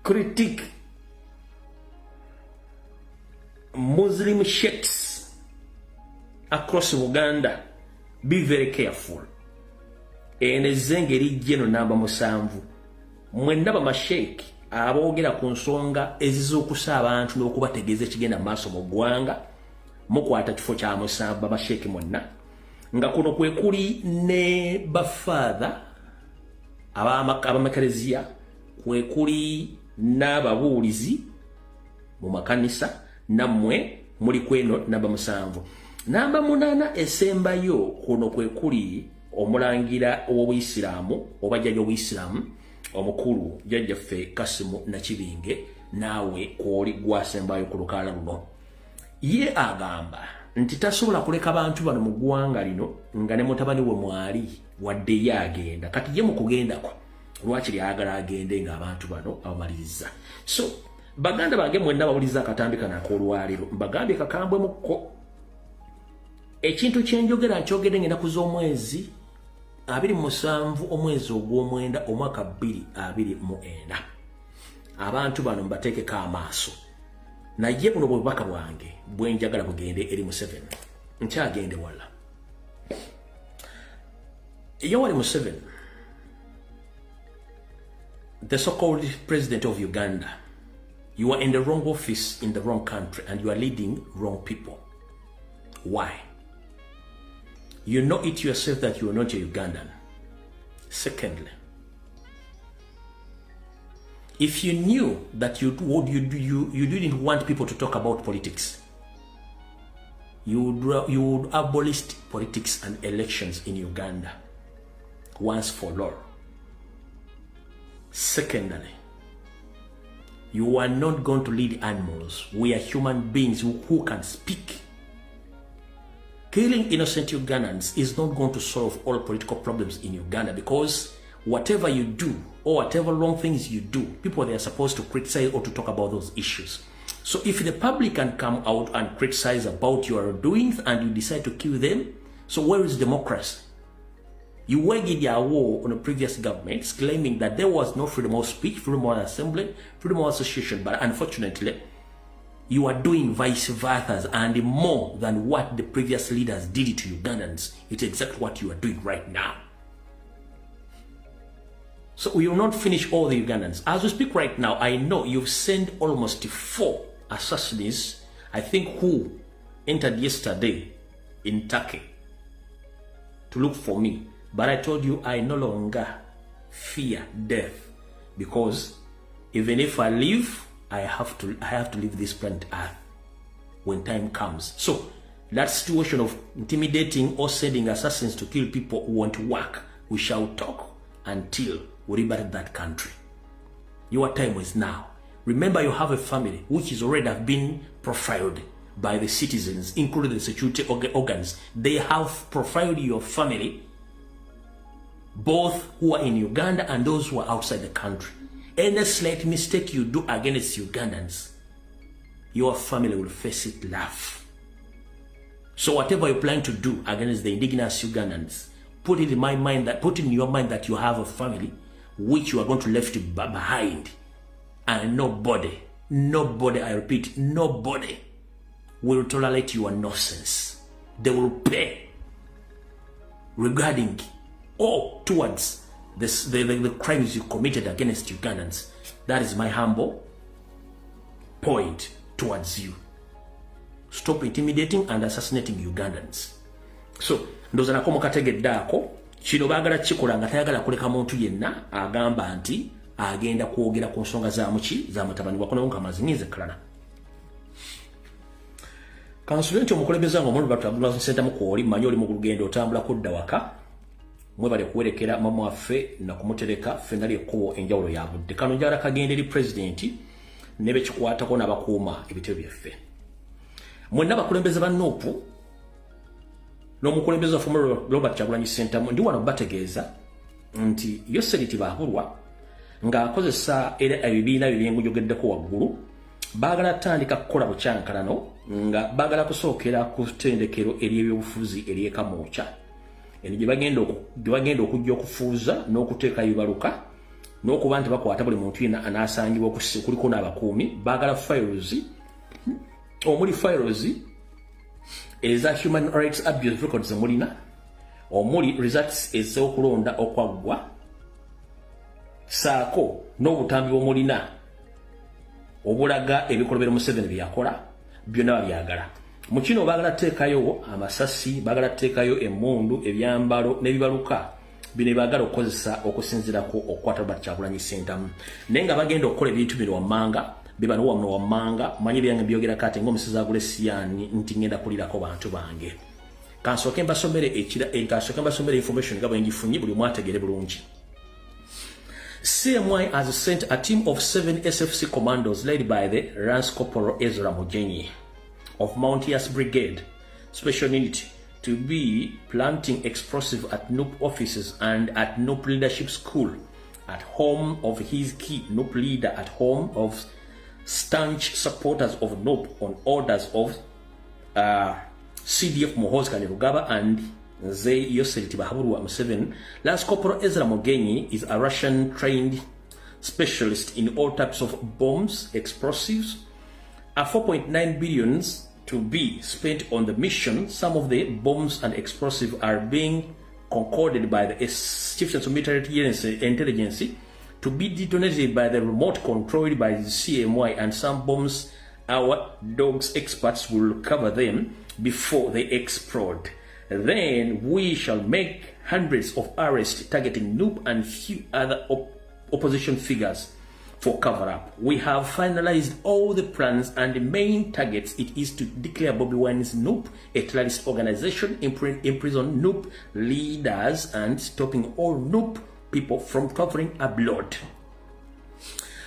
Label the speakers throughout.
Speaker 1: Critique Muslim sheikhs across Uganda, be very careful. Eno ezzenga erijja eno namba 7. Mwenna bamasheeki aboogera ku nsonga ezizuukusa abantu n'okubategeeza ekigenda mu maaso mu ggwanga, mukwata kifo kya 7, bamasheeki mwenna, nga kuno kwe kuli ne bafaatha ab'amakereziya, kwe kuli n'ababuulizi mu makanisa, nammwe muli kweno namba 7. Namba 8 esembayo, kuno kwe kuli omulangira ow'obuyisiraamu oba jjajja obuyisiraamu omukulu, jjajjaffe Kasimu Nakibinge, naawe kwoli gwasembayo ku lukaala luno. Ye agamba nti tasobola kuleka bantu bano mu ggwanga lino nga ne mutabani we mwali, wadde ye agenda. Kati ye mu kugendako lwakiri ayagala agende ng'abantu bano abamaliriza. So baganda bange mwenna bawuliza akatambi kano ak'olwaleero, mbagambye kakambwe mukko. Ekintu kyenjogera nkyogedde ng'ennaku z'omwezi 27, omwezi ogw'omwenda, omwaka 2024. Abantu bano mbateekeko amaaso, naye buno bwe bubaka bwange bwe njagala bugende eri Museveni. Nkyagende wala. Yoweri Museveni, the so-called president of Uganda, you are in the wrong office in the wrong country and you are leading wrong people. Why? You know it yourself that you are not a Ugandan. Secondly, if you knew that you didn't want people to talk about politics, you would abolish politics and elections in Uganda once for all. Secondly, you are not going to lead animals. We are human beings who can speak. Killing innocent Ugandans is not going to solve all political problems in Uganda, because whatever you do or whatever wrong things you do, people, they are supposed to criticize or to talk about those issues. So if the public can come out and criticize about your doings and you decide to kill them, so where is democracy? You waged your war on the previous governments, claiming that there was no freedom of speech, freedom of assembly, freedom of association, but unfortunately, you are doing vice versa and more than what the previous leaders did to Ugandans. It's exactly what you are doing right now. So we will not finish all the Ugandans. As we speak right now, I know you've sent almost four assassins, I think, who entered yesterday in Turkey to look for me. But I told you I no longer fear death, because even if I live, I have to leave this planet Earth when time comes. So that situation of intimidating or sending assassins to kill people won't work. We shall talk until we liberate that country. Your time is now. Remember, you have a family which is already have been profiled by the citizens, including the security organs. They have profiled your family, both who are in Uganda and those who are outside the country. Any slight mistake you do against Ugandans, your family will face it laugh. So whatever you plan to do against the indigenous Ugandans, put in your mind that you have a family which you are going to left behind. And nobody, nobody, I repeat, nobody will tolerate your nonsense. They will pay regarding or towards the crimes you committed against Ugandans. That is my humble point towards you. Stop intimidating and assassinating Ugandans. So, ndowooza nako mukategedde ako. Kino baagala kikola nga tayagala kuleka muntu yenna agamba nti agenda kwogera ku nsonga za muki za mutabani wakonawo nkamazinyize kalala. Kansule nti omukulembeze nga omululu batagula Ssentamu kwoli mmanyi oli mu lugendo otambula kudda waka. Mwebale kuwerekera mama waffe nakumutereka ffenna li ekkubo enjawulo ya budde. Kano njagala kagenda eri pulezidenti ne bekikwatako n'abakuuma ebitebe byaffe mwenna, abakulembeze ba NUP n'omukulembeze waffe Robert Kyagulanyi Ssentamu. Ndi wano bategeeza nti Yoweri Tibuhaburwa ng'akozesa era ebibiina bye byengujogeddeko waggulu, baagala tandika kukola bukyankalano nga baagala kusookera ku ttendekero ery'ebyobufuzi ery'e Kamwokya, eno gye bagenda okujja okufuuza n'okuteeka bibaluka. N'okuba nti bakwata buli muntu yenna anaasangibwa, kuliko n'abakuumi. Baagala files, omuli files eza human rights abuse records zemulina, omuli results ez'okulonda okwaggwa, saako n'obutambi bwomulina obulaga ebikolobero Museveni bye yakola byonna. Babyagala. Mu kino baagala tuteekayo amasasi, baagala tuteekayo emmundu, ebyambalo n'ebibaluka. Bino baagala okukozesa okusinziirako okukwata Robert Kyagulanyi Ssentamu. Naye nga bagenda okukola ebintu bino wammanga, bibano wano wammanga. Manyi byange byogerako ate ng'omusizi agula esiyani nti ngenda kulirako bantu bange. Kansooke mbasomere ekira, kansooke mbasomere information nga bwe ngifunye, buli omu ategere bulungi. CMI has sent a team of seven SFC commandos led by the Lance Corporal Ezra Mugenyi of Mountaineers Brigade Special Unit to be planting explosive at NUP offices and at NUP Leadership School, at home of his key NUP leader, at home of staunch supporters of NUP, on orders of CDF Muhoozi Kainerugaba and Mzee Yoweri Tibuhaburwa Museveni. Lance Corporal Ezra Mugenyi is a Russian-trained specialist in all types of bombs, explosives. A 4.9 billions to be spent on the mission. Some of the bombs and explosives are being concocted by the Chiefs of Military Intelligence to be detonated by the remote controlled by the CMI, and some bombs our dogs experts will cover them before they explode. Then we shall make hundreds of arrests targeting NUP and few other opposition figures for cover up. We have finalized all the plans and the main targets. It is to declare Bobi Wine's NUP a terrorist organization, imprison NUP leaders, and stopping all NUP people from traveling abroad.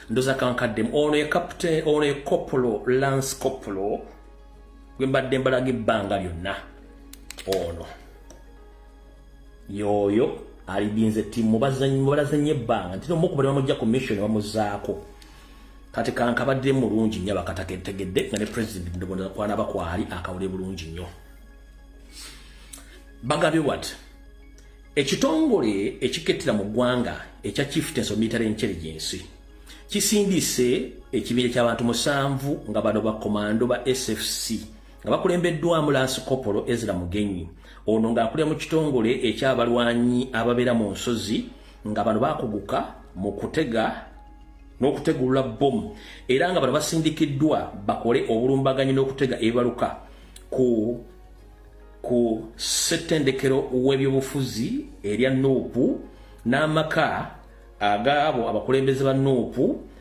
Speaker 1: Ndoza kankaddemu. Ono ye captain, ono ye Corporal, Lance Corporal gwe mbadde mbalaga ebbanga lyonna. Ono yoyo alidinze ttiimu mubazannyi ebbanga nti nomukuba bamujja ku mission bamuzaako. Kati kankabadde mulungi nnyo, abakataketegedde nga ne president kwanaba kwali akawule bulungi nnyo. Bagambye what? Ekitongole ekikettera mu ggwanga ekya Chieftaincy of Military Intelligence kisindise ekibinja ky'abantu 7, nga bano bakomando ba SFC nga bakulembeddwamu Lance Corporal Ezra Mugenyi. Ono ng'akulira mu kitongole ekyabalwanyi ababeera mu nsozi, nga bano bakuguka mu kutega n'okutegulula bbomu, era nga bano basindikiddwa bakole obulumbaganyi n'okutega ebibaluka ku ssettendekero w'ebyobufuzi erya NUP n'amaka agaabo abakulembeze ba NUP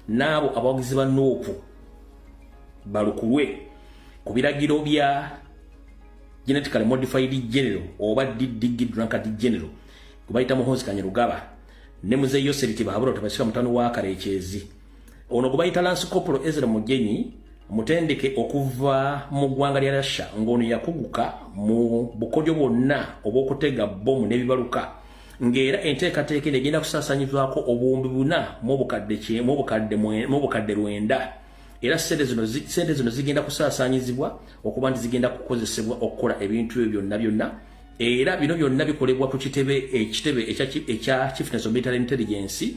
Speaker 1: n'abo abawagizi ba NUP, balukulwe ku biragiro bya genetically modified general oba DDG, drunkard general gwe bayita Muhoozi Kainerugaba ne Muzeeyi Yoweri Tibuhaburwa Tabasika mutano wa Karekyezi. Ono gwe bayita Lance Corporal Ezra Mugenyi mutendeke okuva mu ggwanga lya Russia, ng'ono yakuguka mu bukodyo bwonna obw'okutega bbomu n'ebibaluka, ng'era enteekateeka eno egenda kusaasaanyizwako 4000 mu 900. Era sente zino zigenda kusaasaanyizibwa okuba nti zigenda kukozesebwa okukola ebintu ebyo byonna byonna. Era bino byonna bikolebwa ku kitebe, ekitebe ekya Chieftaincy of Military Intelligence.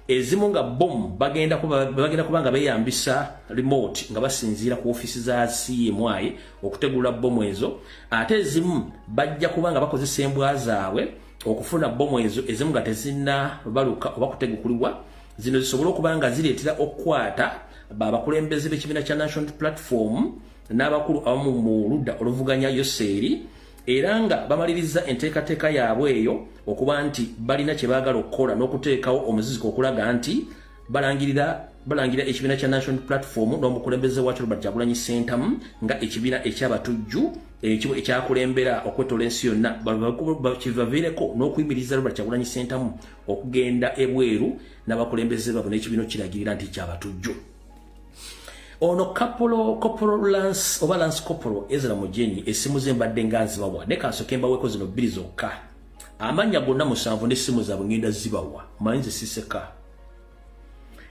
Speaker 1: Ezimu nga bomu bagenda kuba nga beeyambisa remote nga basinziira ku ofiisi za CMI okutegula bomu ezo, ate ezimu bajja kuba nga bakozesa embwa zaabwe okufuna bomu ezo. Ezimu nga tezinnabaluka oba kutegukulibwa, zino zisobole okuba nga zireetera okukwata babakulembeze b'ekibiina kya National Platform n'abakulu abamu mu ludda oluvuganya Yoseeri. Era nga bamaliriza enteekateeka yaabwe eyo okuba nti balina kye baagala okukola n'okuteekawo omuziziko okulaga nti balangira ekibiina kya National Platform n'omukulembeze wakyo Robert Kyagulanyi Ssentamu nga ekibiina ekyabatujju ekyakulembera okwetola ensi yonna, kibaviireko n'okuyimiriza Robert Kyagulanyi Ssentamu okugenda ebweru n'abakulembeze baabwe n'ekibiina okiragirira nti kyabatujju. Ono Kapolo, Corporal Lance oba Lance Corporal Ezra Mugenyi, essimu ze mbadde nga nzibawa, ne kansooke mbaweeko zino bbiri zokka. Amannya gonna 7 n'essimu zaabwe ngenda zibawa. Manyi nze siseka.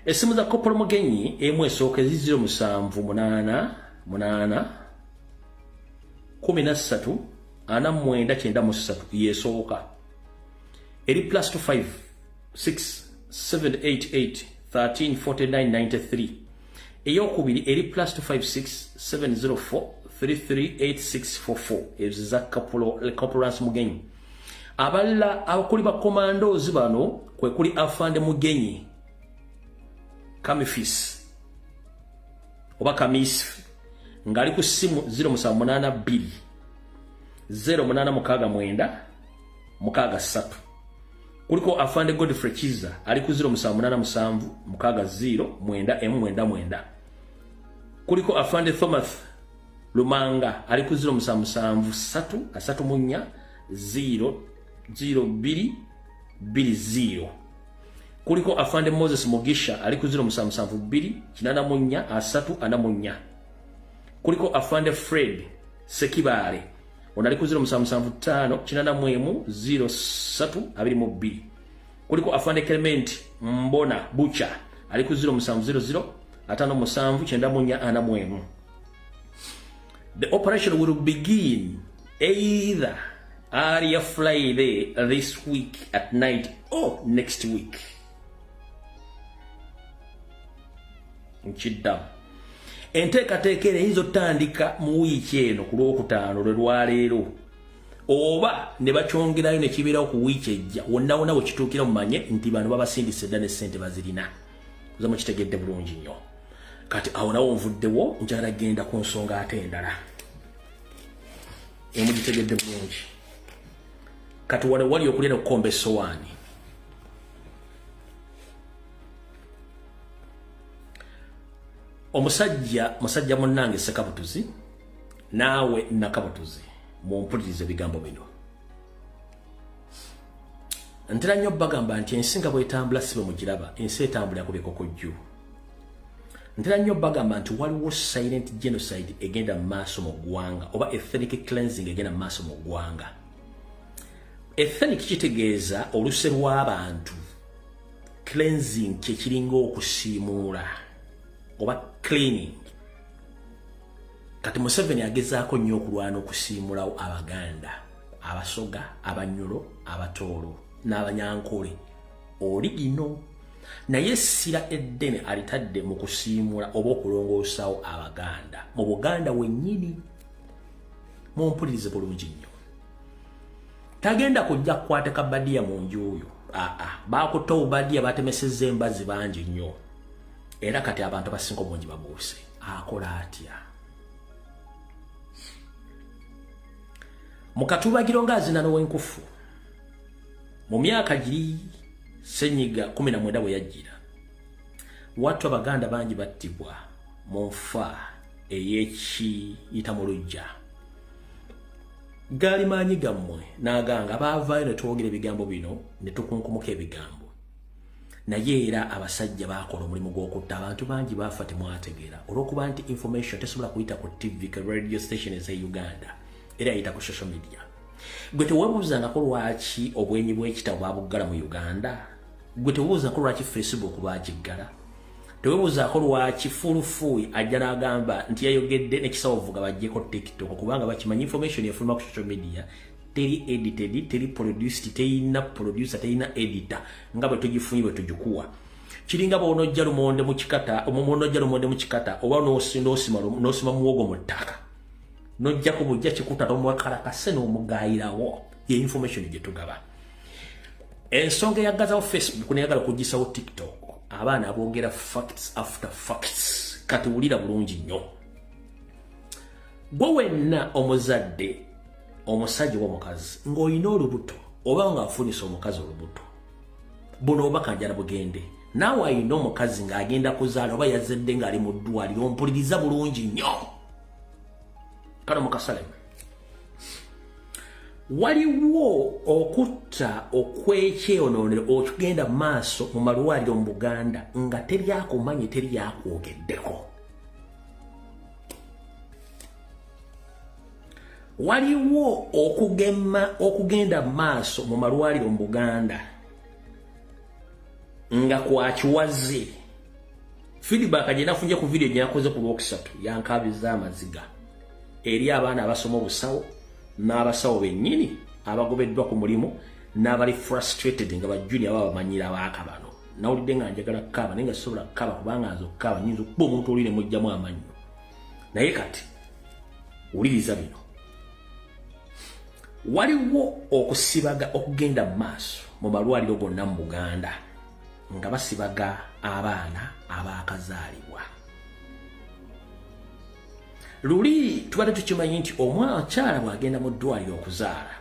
Speaker 1: Essimu za Corporal Mugenyi, emu esooka ezi 078 8 13 49 93, yesooka eri +25 6 788 134993. Eyokubiri eri +256 704 338644. Ezo za Corporance Mugenyi. Abalala abakuli ba commandos bano kwe kuli Afande Mugenyi Kamifis oba Kamis, ng'ali ku ssimu 0782 0869 63. Kuliko Afande Godfrey Kiza, ali ku 0787 60 999. Kuliko Afande Thomas Lumanga, ali ku 077 3 34 0 02 20. Kuliko Afande Moses Mugisha, ali ku 0772 84 344. Kuliko Afande Fred Sekibale, ono ali ku 0775 81 03 22. Kuliko Afande Clement Mbona Bucha, ali ku 0700 57 94 41. The operation will begin either early Friday this week at night or next week. Nkiddamu, enteekateeka eno eyinza otandika mu wiiki eno ku Lwokutaano lwe lwaleero, oba ne bakyongerayo ne kibeerawo ku wiiki ejja. Wonna wonna we kituukira, mumanye nti bano babasindise dda ne ssente bazirina. Kuza mukitegedde bulungi nnyo. Kati awo nawo nvuddewo, njagala genda ku nsonga ate endala emugitegedde bulungi. Kati wano wali okulya nokukomba essowaani. Omusajja, musajja munnange Sekabutuzi, naawe Nakabutuzi, mumpulirize ebigambo bino. Ntera nnyo bagamba nti ensi nga bwetambula si bwe mugiraba. Ensi etambulira ku bikokojju. Ntera nnyo bagamba nti waliwo silent genocide egenda mu maaso mu ggwanga, oba ethnic cleansing egenda mu maaso mu ggwanga. Ethnic kitegeeza oluse lw'abantu, cleansing kyekiringa okusiimuula oba cleaning. Kati Museveni agezaako nnyo okulwana okusiimulawo Abaganda, Abasoga, Abanyolo, Abatoolo n'Abanyankole oli gino, naye essira eddene alitadde mu kusiimula oba okulongoosawo Abaganda mu Buganda wennyini. Mumpulirize bulungi nnyo. Tagenda kujja kukwata kabadiya mu njuuyo. Aa, baakutta obubadiya, batemesezza embazi bangi nnyo, era kati abantu abasinga obungi babuuse. Akola atya? Mu katubagiro ng'azina n'owenkufu mu myaka giri senyiga 19 bwe yajjira wattu, Abaganda bangi battibwa mu nfa ey'ekiyita mu luggya. Gaali maanyi gammwe n'aganga baavaayo ne twogera ebigambo bino ne tukunkumuka ebigambo, naye era abasajja baakola omulimu gw'okutta abantu bangi, baafa. Temwategeera olw'okuba nti information tesobola kuyita ku TV, ka radio station eze Uganda, era yayita ku social media. Gwe teweebuuzangako lwaki obwenyi bw'ekitabo babuggala mu Uganda? Gwe teweebuuzangako lwaki Facebook bagiggala? Teweebuuzaako lwaki Fuulufuuyi ajja n'agamba nti yayogedde nekisawo vuga baggyeko TikTok? Kubanga bakimanyi information efuluma ku social media teri edited, teri produced, terina producer, terina editor. Nga bwe tugifunye bwe tugikuwa. Kiringa bw'onojja lumonde mu kikata, omunojja lumonde mu kikata, oba n'osima muwogo mu ttaka, nojjako bujja kikuta tomuwakalakase n'omugayirawo. Ye information gye tugaba. Ensonga eyaggazawo Facebook neyagala okugisawo TikTok, abaana aboogera facts after facts. Kati wulira bulungi nnyo, gwe wenna omuzadde, omusajja oba omukazi, ng'olina olubuto oba ng'afunisa omukazi olubuto, buno obubaka njala bugende. Naawe alina omukazi ng'agenda kuzaala oba yazedde ng'ali mu ddwaliro, ompuliriza bulungi nnyo. Kano mukasalemu, waliwo okutta okwekyeyonoonero okugenda mu maaso mu malwaliro mu Buganda nga teryakumanye, teryakwogeddeko. Waliwo okugema okugenda mu maaso mu malwaliro mu Buganda nga kwakiwaze. Feedback gye nafunye ku video gye nakoze ku Lwokusatu yankabiza amaziga, eri abaana abasoma obusawo n'abasawo bennyini abagobeddwa ku mulimu n'abali frustrated nga bajunior baba bamanyira baaka bano. Nawulidde nga njagala kukaaba, naye nga sisobola kukaaba, kubanga nze okukaaba nyinza okuba omuntu olire mujjamu amannyo. Naye kati wuliriza bino. Waliwo okusibaga okugenda mu maaso mu malwaliro gonna mu Buganda, nga basibaga abaana abaakazaalibwa. Luli tubadde tukimanyi nti omukyala bw'agenda mu ddwaliro okuzaala,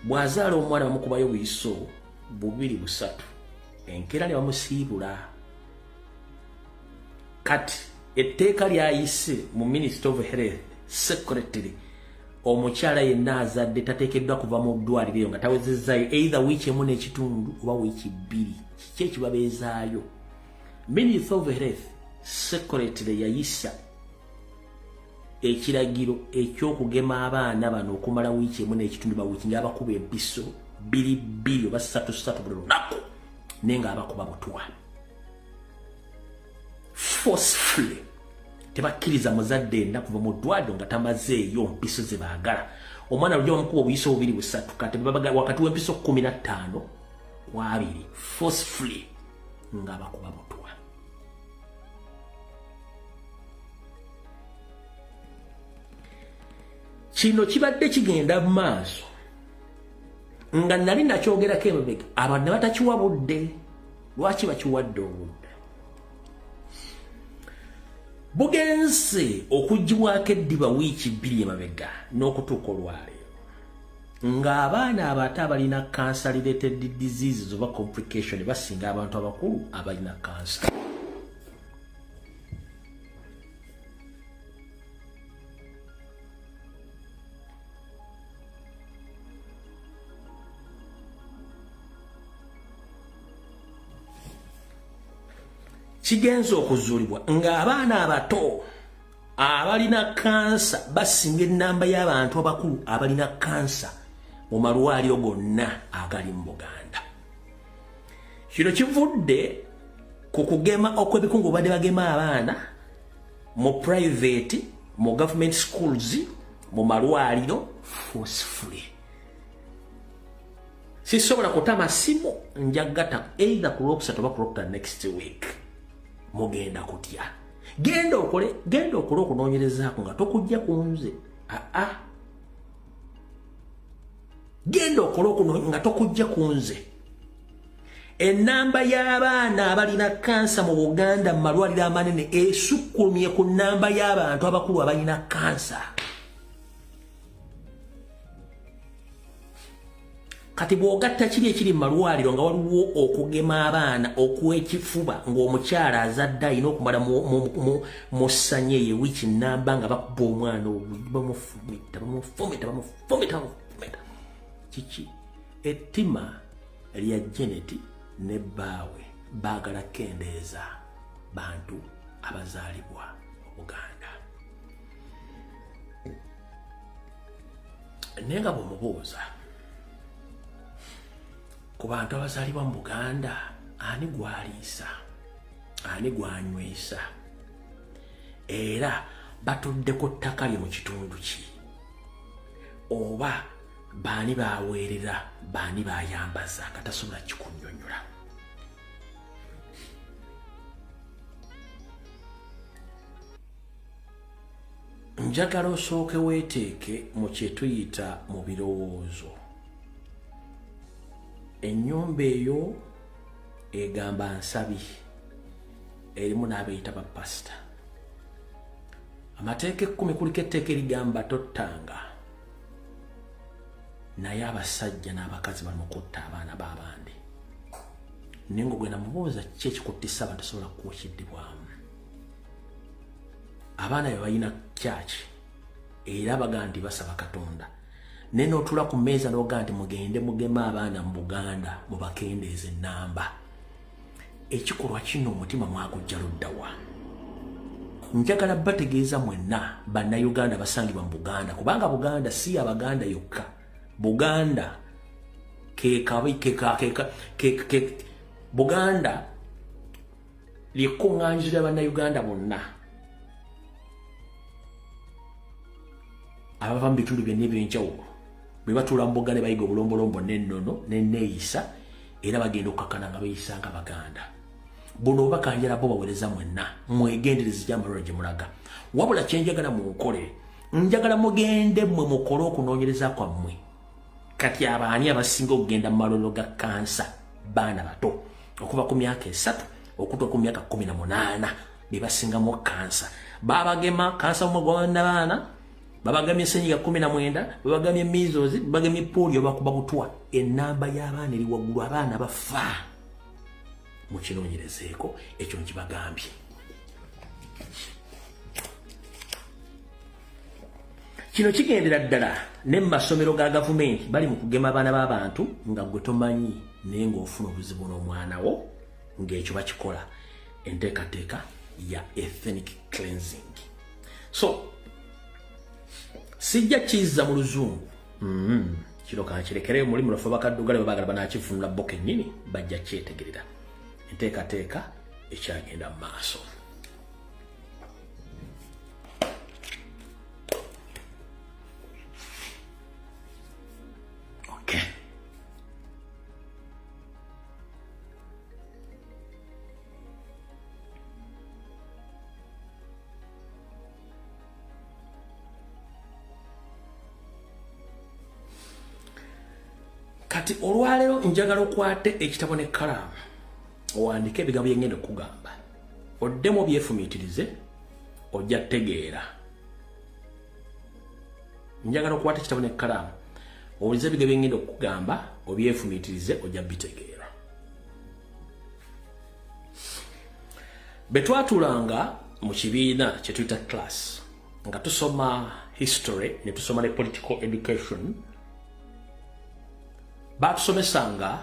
Speaker 1: bw'azaala omwana bamukubayo buyiso bubiri busatu, enkeera ne bamusiibula. Kati etteeka lyayise mu Ministry of Health secretary, omukyala yenna azadde tateekeddwa kuva mu ddwaliro eyo nga tawezezzayo either wiiki emu n'ekitundu oba wiiki 2. Kiki ekibabeezaayo? Ministry of Health secretary yayisa ekiragiro ekyokugema abaana bano okumala wiiki emu n'ekitundu ba wiiki, ng'abakuba empiso bbiri bbiri oba ssatu ssatu buli lunaku, naye ng'abakuba butwa forcefully. Tebakkiriza muzadde yenna kuva mu ddwaliro nga tamazeeyo mpiso ze baagala. Omwana lujja bamukuba obuyiso bubiri busatu, kati wakati w'empiso 15 ku 20, forcefully nga bakuba butwa. Kino kibadde kigenda mu maaso nga nali nakyogerako emabega, abantu ne batakiwa budde. Lwaki bakiwadde obudde? Bugenze okugibwako eddiba wiiki 2 emabega n'okutuuka olwaleero, ng'abaana abato abalina cancer related diseases oba complication basinga abantu abakulu abalina kansa. Kigenze okuzuulibwa ng'abaana abato abalina kansa basinga ennamba y'abantu abakulu abalina kansa mu malwaliro gonna agali mu Buganda. Kino kivudde ku kugema okw'ebikungu badde bagema abaana mu private, mu government schools, mu malwaliro forcefully. Sisobola kutama simu, njagata either ku Lwokusatu oba ku Lwokutaano next week. Mugenda kutya. Genda okole, genda okole okunoonyerezaako nga tokujja ku nze. Aa, genda okole okuno nga tokujja ku nze. Ennamba y'abaana abalina kansa mu Buganda mu malwaliro amanene esukkulumye ku nnamba y'abantu abakulu abalina kansa. Kati bw'ogatta kiri ekiri mu malwaliro nga waliwo okugema abaana okw'ekifuba, ng'omukyala azadde alina okumala mu ssanya eyo wiiki nnamba nga bakuba omwana, bamufumita, bamufumita, bamufumita, bamufumita. Kiki? Ettima lya Janet ne bbaawe, baagala kukendeeza bantu abazaalibwa mu Buganda. Naye nga bw'omubuuza ku bantu abazaalibwa mu Buganda, ani gwaliisa, ani gwanywesa, era batudde ku ttaka lye mu kitundu ki, oba baani baweerera, baani bayambaza, nga tasobola kikunnyonnyola. Njagala osooke weeteeke mu kye tuyita mu birowoozo. Ennyumba eyo egamba nsabi, erimu n'abeeyita bapasita. Amateeka 10 kuliko etteeka erigamba tottanga, naye abasajja n'abakazi bali mu kutta abaana b'abandi. Naye ng'ogenda mubuuza ki ekikuttisa abantu, tasobola kukuwa kiddibwamu. Abaana be balina kyaki, era bagaa nti basaba Katonda, naye n'otuula ku mmeeza n'ogaa nti mugende mugeme abaana mu Buganda mubakendeeza ennamba. Ekikolwa kino omutima mwagujja luddawa? Njagala bategeeza mwenna Bannayuganda basangibwa mu Buganda, kubanga Buganda si Abaganda yokka. Buganda kekabi keka keka ke Buganda lyekkuŋŋaanyizo lya Bannayuganda bonna abava mu bitundu byonna ebyenjawulo. Bwe batuula mu Buganda bayiga obulombolombo n'ennono n'enneeyisa. Era bagenda okukakana nga beeyisa nga Baganda. Buno obubaka njala bo baweereza mwenna, mwegendereze gy'amalwaliro gye mulaga. Wabula kye njagala munkole, njagala mugende mmwe mukole okunoonyereza kwammwe. Kati abaani abasinga okugenda mu malwaliro ga kansa? Baana bato okuva ku myaka 3 okutuuka ku myaka 18 be basingamu kansa. Babagema kansa mumwe gwa baana, babagamye senyiga 19, babagamye measles, babagamye polio, bakuba butwa. Enamba y'abaana eri waggulu, abaana bafa. Mukinoonyerezeeko ekyo nkibagambye. Kino kigendera ddala ne mu masomero ga gavumenti, bali mu kugema abaana b'abantu nga gwe tomanyi, naye ng'ofuna obuzibu n'omwana wo ng'ekyo bakikola enteekateeka ya ethnic cleansing. So sijja kizza mu Luzungu. Kino kankirekereyo mulimu lwaffe bakaddugale babaagala banakivunula bo kennyini, bajja kyetegerera enteekateeka ekyagenda mu maaso. Okay. Kati olwaleero njagala okwate ekitabo n'ekkalaamu, owandiike ebigambo byengenda okugamba, oddemu obyefumiitirize, ojja tegeera. Njagala okwate ekitabo n'ekkalaamu, owulize ebigambo byengenda okugamba, obyefumiitirize, ojja bitegeera. Bwe twatuulanga mu kibiina kye tuyita class nga tusoma history ne tusoma ne political education, batusomesanga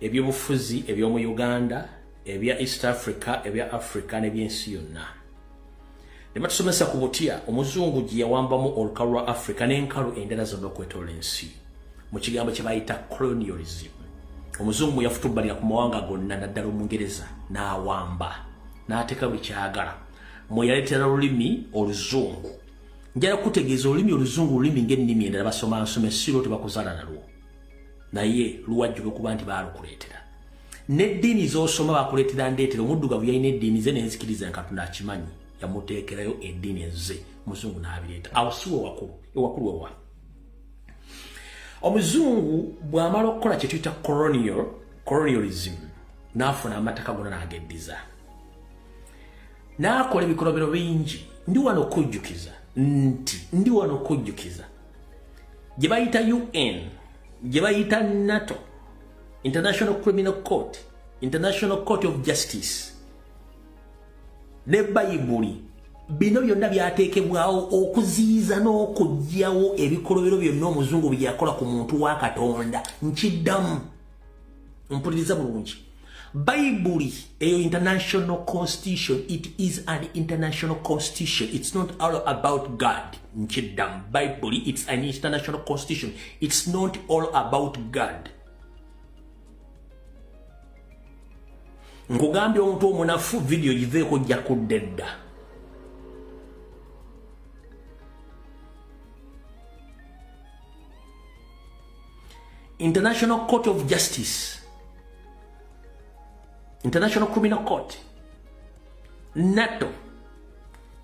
Speaker 1: ebyobufuzi eby'omu Uganda, ebya East Africa, ebya Africa n'ebyensi yonna, ne batusomesa ku butya omuzungu gye yawambamu olukalu lwa Africa n'enkalu endala zonna okwetoola ensi mu kigambo kye bayita colonialism. Omuzungu yafutubbalira ku mawanga gonna, naddala Omungereza, n'awamba n'ateeka buli kyagala mwe yaleetera lulimi Oluzungu. Njala kutegeeza olulimi Oluzungu lulimi ng'ennimi endala, basoma nsoma essiro, tebakuzaala nalwo, naye luwajjula okuba nti baalukuleetera. N'eddiini z'osoma bakuleetera ndeetera. Omuddugavu yalina eddiini ze n'enzikiriza, nga Katonda akimanyi yamuteekerayo eddiini ezze, omuzungu n'abireeta. Awo si wewakulu, ewakulu wewa omuzungu bw'amala okukola kye tuyita colonialism, n'afuna amataka gonna n'ageddiza, n'akola ebikolobero bingi. Ndi wano okujjukiza nti ndi wano okujjukiza gye bayita UN, gye bayita NATO, International Criminal Court, International Court of Justice ne Bayibuli. Bino byonna byateekebwawo okuziyiza n'okuggyawo ebikolobero byonna omuzungu bye yakola ku muntu wa Katonda. Nkiddamu, mpuliriza bulungi. Bayibuli eyo international constitution, it is an international constitution, it's not all about God. Nkiddamu, Bayibuli, it's an international constitution, it's not all about God. Nkugambye omuntu omunafu, vidiyo giveeko, ojja kudda edda. International Court of Justice, International Criminal Court, NATO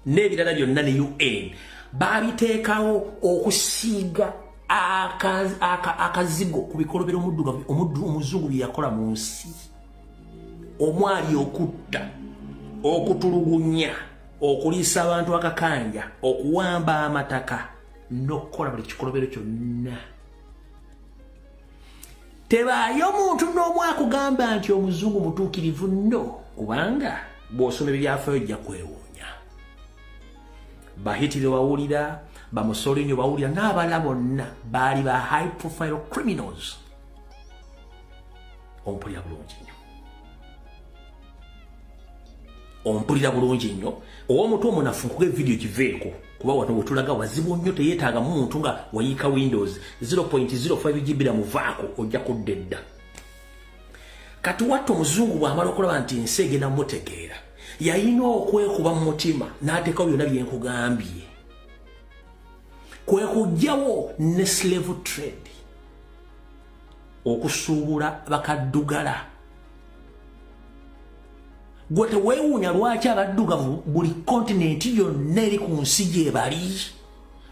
Speaker 1: n'ebirala byonna ne UN babiteekawo okusiiga akazigo ku bikolobero omuzungu bye yakola mu nsi, omwali okutta, okutulugunya, okuliisa abantu akakanja, okuwamba amataka n'okukola buli kikolobero kyonna. Tebaayo omuntu n'omu akugamba nti omuzungu mutuukirivu, nno kubanga bw'osoma ebyafaayo ojja kwewuunya. Bahitire wawulira, bamusolini bawulira, n'abalala bonna baali ba high profile criminals. Ompulira bulungi nnyo, ompulira bulungi nnyo. Ow'omutwe omunafu, nkuga evidiyo giveeko, kuba wano wetulaga wazibu nnyo, teyeetaagamu muntu nga wayiika Windows 0.05 GB muvaako, ojja kudda edda. Kati watta omuzungu bw'amala okulaba nti ensi egenda mutegeera, yalina okwekuba mu mutima n'ateekawo byonna byenkugambye, kwe kuggyawo ne slave trade. Okusuubula bakaddugala. Gwe teweewuunya lwaki abaddugavu buli kontinenti yonna eri ku nsi gye bali?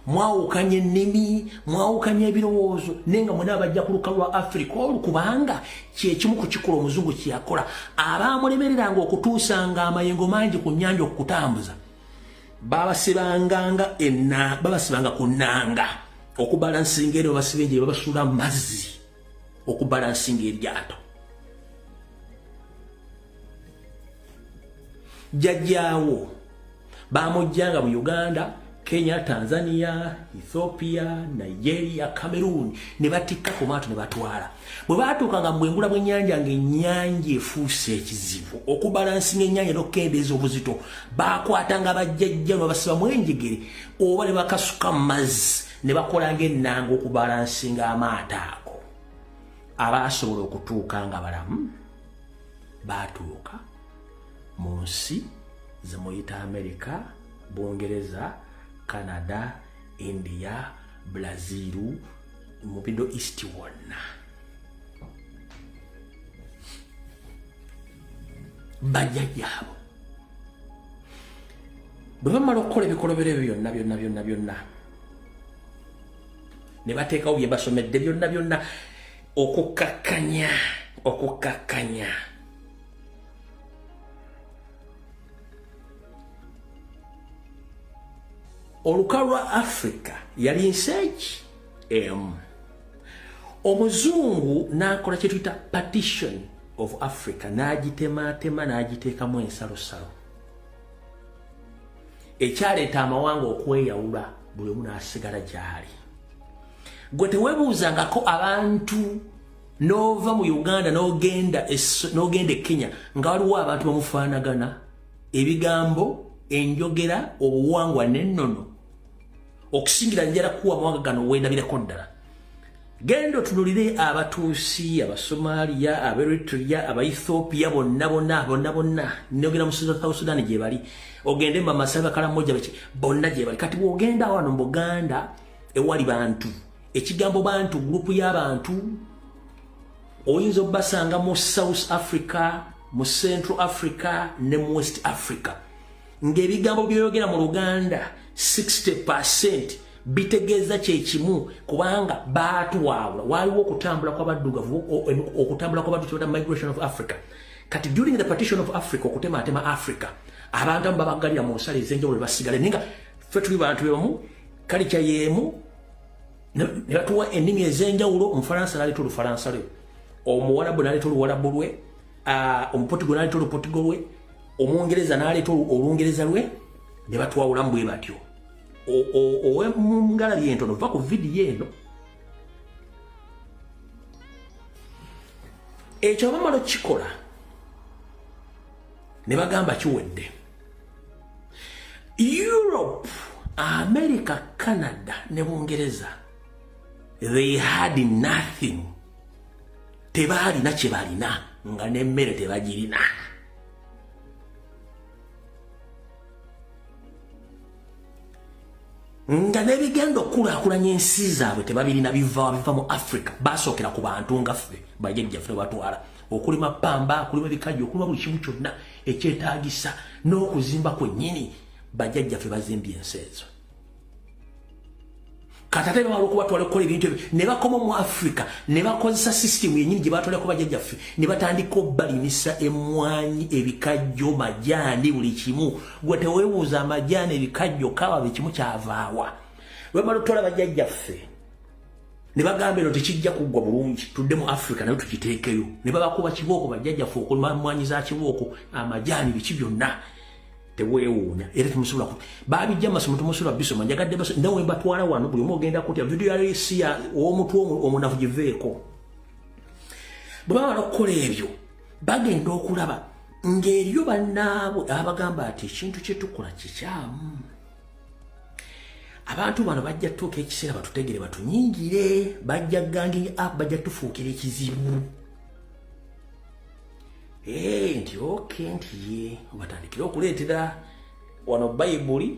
Speaker 1: Mwawukanya ennimi, mwawukanya ebirowoozo, naye nga mwena abajja ku lukalu lwa Afirika olwo, kubanga kyekimu ku kikola omuzungu kyeyakola. Abaamulemereranga okutuusanga amayengo mangi ku nnyanja okukutambuza, babasibanga ku nnanga okubalansinga, era babasiba enjere, babasuula mu mazzi okubalansinga eryato. Jjajjaawo bamujjanga mu Uganda, Kenya, Tanzania, Ethiopia, Nigeria, Cameroon, ne batikka ku maato ne batwala. Bwe baatuukanga mu bwengula bw'ennyanja, ng'ennyanja efuuse ekizibu okubalansinga ennyanja n'okukendeeza obuzito, baakwatanga bajjajja ne babasibamu enjegere oba ne bakasuka mu mazzi ne bakola ng'ennanga okubalansinga amaato ago. Abaasobola okutuuka nga balamu baatuuka mu nsi zemuyita Amerika, Bungereza, Canada, India, Brazil, mu Middle East wonna. Bajjajjaabo bwe bamala okukola ebikolobero ebyo byonna byonna byonna byonna, ne bateekawo bye basomedde byonna byonna, okukkakkanya olukalu lwa Africa. Yali nsi eki emu. Omuzungu n'akola kye tuyita partition of Africa, n'agitemaatema, n'agiteekamu ensalosalo, ekyaleeta amawanga okweyawula, buli omu n'asigala gy'ali. Gwe teweebuuzangako abantu n'ova mu Uganda n'ogenda e Kenya nga waliwo abantu bamufaanagana ebigambo, enjogera, obuwangwa n'ennono? Okusingira njala kuwa amawanga gano wendabirako ddala. Genda otunulire Abatuusi, Abasomaliya, Aberitria, Abaethiopia, bonna bonna bonna bonna. Nogenda mu South Sudan gye bali, ogende mu Bamasai, Bakalamoja, baki, bonna gye bali. Kati bw'ogenda wano mu Buganda ewali bantu, ekigambo bantu, group y'abantu, oyinza obbasanga mu South Africa, mu Central Africa ne mu West Africa, ng'ebigambo byoyogera mu Luganda 60% bitegeeza kyekimu, kubanga baatwawula. Waaliwo okutambula kw'abaddugavu, okutambula kw'abaddugavu, migration of Africa. Kati during the partition of Africa, okutematema Africa, abantu abamu babagalira mu nsalo ez'enjawulo ne basigala, naye nga ffe tuli bantu bebamu, kalica y'emu, ne batuwa ennimi ez'enjawulo. Omufalansa n'aleeta Olufalansa lwe, Omuwalabu n'aleeta Oluwalabu lwe, Omupotigo n'aleeta Olupotigo lwe, Omungereza n'aleeta Olungereza lwe, ne batwawulamu bwe batyo. Ow'emungalabi entono, va ku vidiyo eno. Ekyo bamala okukikola ne bagamba kiwedde. Europe, America, Canada ne Bungereza, they had nothing. Tebaalina kye balina, nga n'emmere tebagirina. Nga n'ebigenda okukulaakulanya ensi zaabwe tebabirina, biva mu Africa. Basookera ku bantu nga ffe bajjajjaffe, batwala okulima pamba, okulima ebikajjo, okulima buli kimu kyonna ekyetaagisa n'okuzimba kwennyini. Bajjajjaffe bazimbye ensi ezo. Kati ate bamala okubatwala okukola ebintu ebyo, ne bakoma mu Africa ne bakozesa sisitimu yennyini gye batwalako bajjajjaffe, ne batandika obbalimisa emmwanyi, ebikajjo, majaani, buli kimu. Gwe teweebuuza amajaani, ebikajjo, kawa, buli kimu kyavaawa? Bamala okutwala bajjajjaffe ne bagamba eno tekijja kuggwa bulungi, tudde mu Africa naye tukiteekeyo, ne babakuba kibooko bajjajjaffe okulima mmwanyi za kibooko, amajaani, biki byonna. Teweewuunya era temusobola babijja amasomo, temusobola bisoma. Njagadde nawe mbatwala wano, buli omu ogenda kutya vidiyo ya siya ow'omutwe omunafu giveeko. Bwe bamala okukola ebyo, bagenda okulaba ng'eriyo bannaabwe abagamba ati ekintu kye tukola kikyamu, abantu bano bajja tutuuka ekiseera batutegere, batunyingire, bajja ganging up, bajja tufuukira ekizibu. Nti okay, nti ye batandikire okuleetera wano Bayibuli,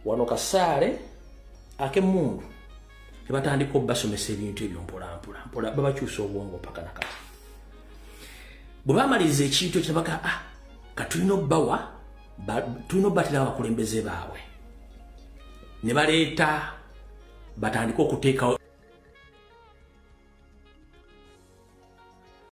Speaker 1: wano kasaale ak'emmundu. Ne batandika obbasomesa ebintu ebyo mpolampola mpola, babakyusa obwongo paka nakati. Bwe bamaliriza ekintu ekyo, baga, "Ah, katulina obbawa, tulina obbatera abakulembeze baabwe." Ne baleeta, batandike okuteekawo